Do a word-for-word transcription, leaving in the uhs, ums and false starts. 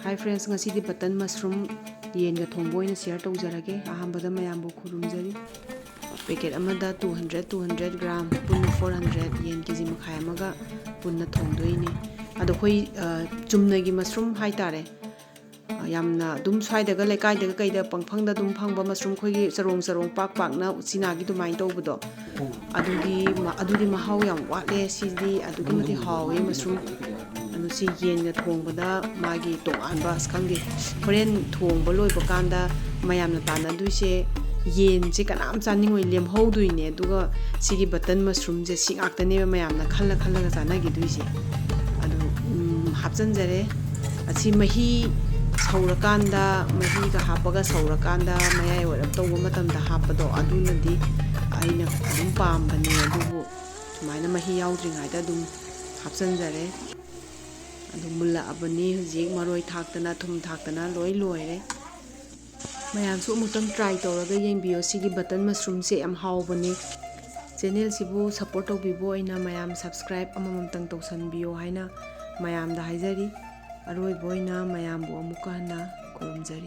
Hi friends, ꯉꯁꯤꯗꯤ button mushroom ꯌꯦꯟꯒ ꯊꯣꯡꯕ ꯑꯣꯏꯅ share ꯇꯧꯖꯔꯒꯦ꯫ ꯑꯍꯥꯟꯕꯗ ꯃꯌꯥꯝꯕꯨ ꯈꯨꯔꯨꯝꯖꯔꯤ꯫ Packet ꯑꯃꯗ two hundred, two hundred gram, ꯄꯨꯟꯅ four hundred, ꯌꯦꯟ ꯀꯦ ꯖꯤ ꯃꯈꯥꯏ ꯑꯃꯒ ꯄꯨꯟꯅ ꯊꯣꯡꯗꯣꯏꯅꯦ꯫ ꯑꯗꯣ ꯑꯩꯈꯣꯏ, ꯑ, ꯆꯨꯝꯅꯒꯤ mushroom ꯍꯥꯏꯇꯥꯔꯦ꯫ ꯑ, ꯌꯥꯝꯅ ꯑꯗꯨꯝ ꯁ꯭ꯋꯥꯏꯗꯒ ꯂꯩꯀꯥꯏꯗꯒ ꯀꯩꯗ ꯄꯪꯐꯪꯗ ꯑꯗꯨꯝ ꯐꯪꯕ mushroom, ꯑꯩꯈꯣꯏꯒꯤ ꯆꯔꯣꯡ ꯆꯔꯣꯡ ꯄꯥꯛ ꯄꯥꯛꯅ ꯎꯆꯤꯅꯥꯒꯤ ꯑꯗꯨꯃꯥꯏꯅ ꯇꯧꯕꯗꯣ, ꯑꯗꯨꯒꯤ ꯃ-, ꯑꯗꯨꯗꯤ ꯃꯍꯥꯎ ꯌꯥꯝ ꯋꯥꯠꯂꯦ꯫ ꯁꯤꯗꯤ ꯑꯗꯨꯛꯀꯤ ꯃꯇꯤꯛ ꯍꯥꯎꯋꯦ mushroom꯫ ꯑꯗꯣ ꯁꯤ ꯌꯦꯟꯒ ꯊꯣꯡꯕꯗ ꯃꯥꯒꯤ ꯇꯣꯉꯥꯟꯕ, ꯑꯁ, ꯈꯪꯗꯦ, ꯍꯣꯔꯦꯟ ꯊꯣꯡꯕ ꯂꯣꯏꯕ ꯀꯥꯟꯗ ꯃꯌꯥꯝꯅ ꯇꯥꯟꯅꯗꯣꯏꯁꯦ, ꯌꯦꯟꯁꯦ ꯀꯅꯥꯝ ꯆꯥꯅꯤꯡꯉꯣꯏ, ꯂꯦꯝꯍꯧꯗꯣꯏꯅꯦ꯫ ꯑꯗꯨꯒ ꯁꯤꯒꯤ button mushroomꯁꯦ ꯁꯤ ꯉꯥꯛꯇꯅꯦꯕ ꯃꯌꯥꯝꯅ ꯈꯜꯂ ꯈꯜꯂꯒ ꯆꯥꯅꯈꯤꯗꯣꯏꯁꯦ꯫ ꯑꯗꯨ, ꯎꯝ, ꯍꯥꯞꯆꯤꯟꯖꯔꯦ꯫ ꯑꯁꯤ ꯃꯍꯤ ꯁꯧꯔꯀꯥꯟꯗ, ꯃꯍꯤꯒ ꯍꯥꯞꯄꯒ ꯁꯧꯔꯀꯥꯟꯗ, ꯃꯌꯥꯏ ꯑꯣꯏꯔꯞ ꯇꯧꯕ ꯃꯇꯝꯗ ꯍꯥꯞꯄꯗꯣ, ꯑꯗꯨꯅꯗꯤ ꯑꯩꯅ ꯑꯗꯨꯝ ꯄꯥꯝꯕꯅꯦ꯫ ꯑꯗꯨꯕꯨ ꯁꯨꯃꯥꯏꯅ ꯃꯍꯤ ꯌꯥꯎꯗ꯭ꯔꯤꯉꯩꯗ ꯑꯗꯨꯝ ꯍꯥꯞꯆꯤꯟꯖꯔꯦ꯫ ꯑꯗꯨ ꯃꯨꯜꯂꯛꯑꯕꯅꯤ ꯍꯧꯖꯤꯛ, ꯃꯔꯣꯏ ꯊꯥꯛꯇꯅ, ꯊꯨꯝ ꯊꯥꯛꯇꯅ ꯂꯣꯏ ꯂꯣꯏꯔꯦ꯫ ꯃꯌꯥꯝꯁꯨ ꯑꯃꯨꯛꯇꯪ try ꯇꯧꯔꯒ ꯌꯦꯡꯕꯤꯌꯣ꯫ ꯁꯤꯒꯤ button mushroomꯁꯦ ꯌꯥꯝ ꯍꯥꯎꯕꯅꯦ꯫ Channelꯁꯤꯕꯨ support ꯇꯧꯕꯤꯕ ꯑꯣꯏꯅ ꯃꯌꯥꯝ subscribe ꯑꯃꯃꯝꯇꯪ ꯇꯧꯁꯟꯕꯤꯌꯣ ꯍꯥꯏꯅ ꯃꯌꯥꯝꯗ ꯍꯥꯏꯖꯔꯤ꯫ ꯑꯔꯣꯏꯕ ꯑꯣꯏꯅ ꯃꯌꯥꯝꯕꯨ ꯑꯃꯨꯛꯀ ꯍꯟꯅ ꯈꯨꯔꯨꯝꯖꯔꯤ꯫